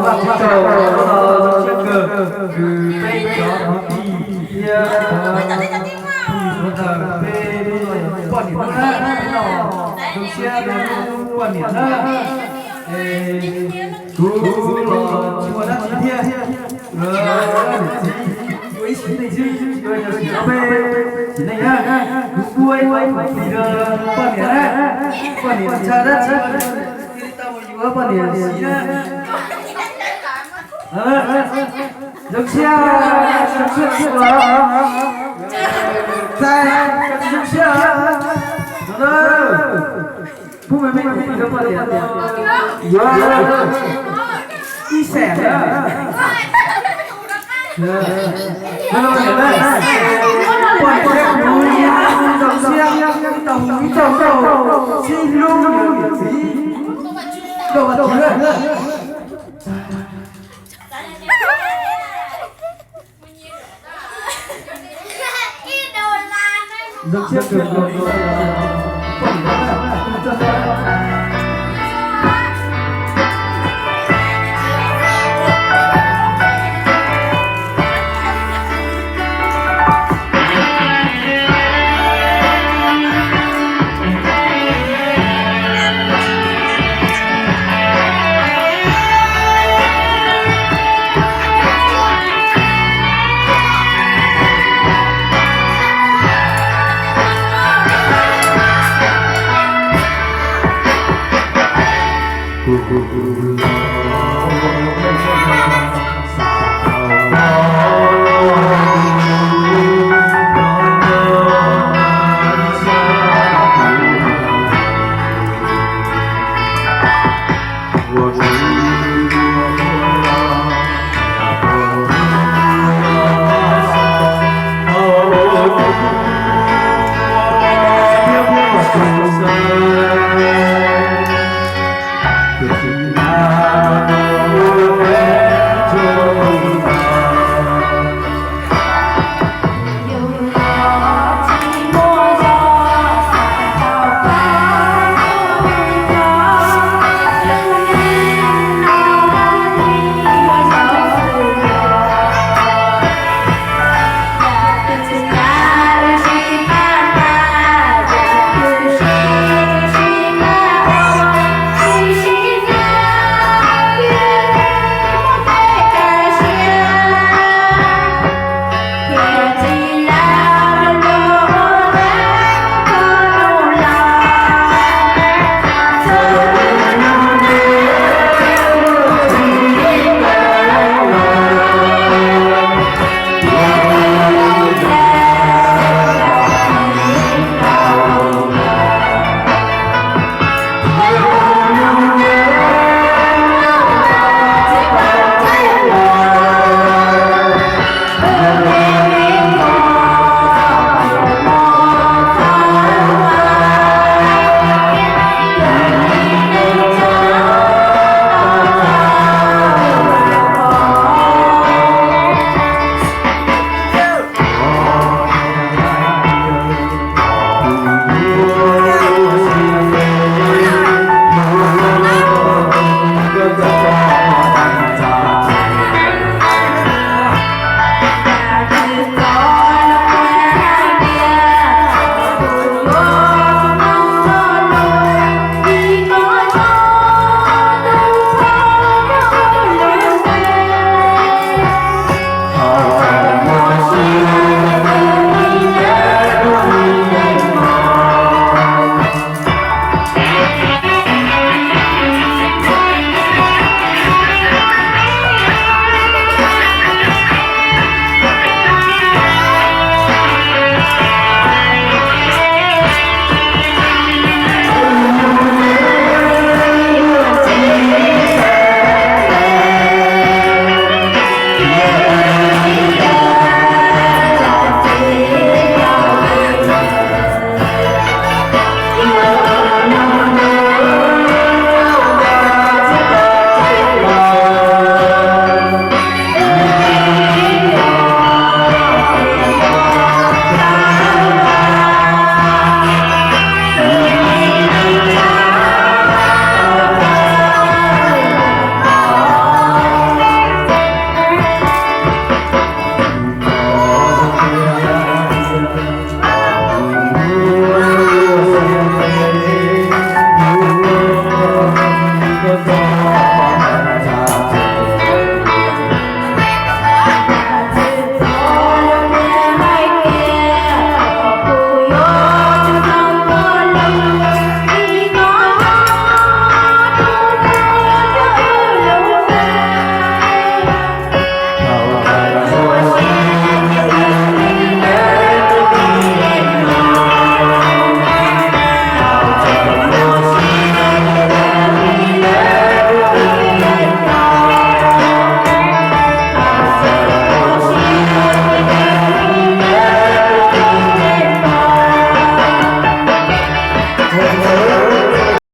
Vaj tsib taug, siab kawg, kws peb cov kwv tij thiab cov phooj ywg sawv daws, peb hnub no yog poj niam hnub na, peb no zoo siab peb hnub poj niam na. Es kuv los tsis muaj dab tsi thiab, niam txiv ua ib sim neej xwb, tsis ua yog sim no peb sim neej na. Kuv kuj ua ib tug poj niam na, poj niam tshaj dab tsi ua li tau mus yuav poj niam siv na. Zoo siab, zoo siab, txais, zoo siab. Pub me me kuv poj niam yuav ib xees na. Poj niam thiab kuv zoo siab, tau mus ib zaug rau sib hlub niam txiv rau vaj tsev na. Zoo siab kawg, poj niam na, kuv txoj hlab.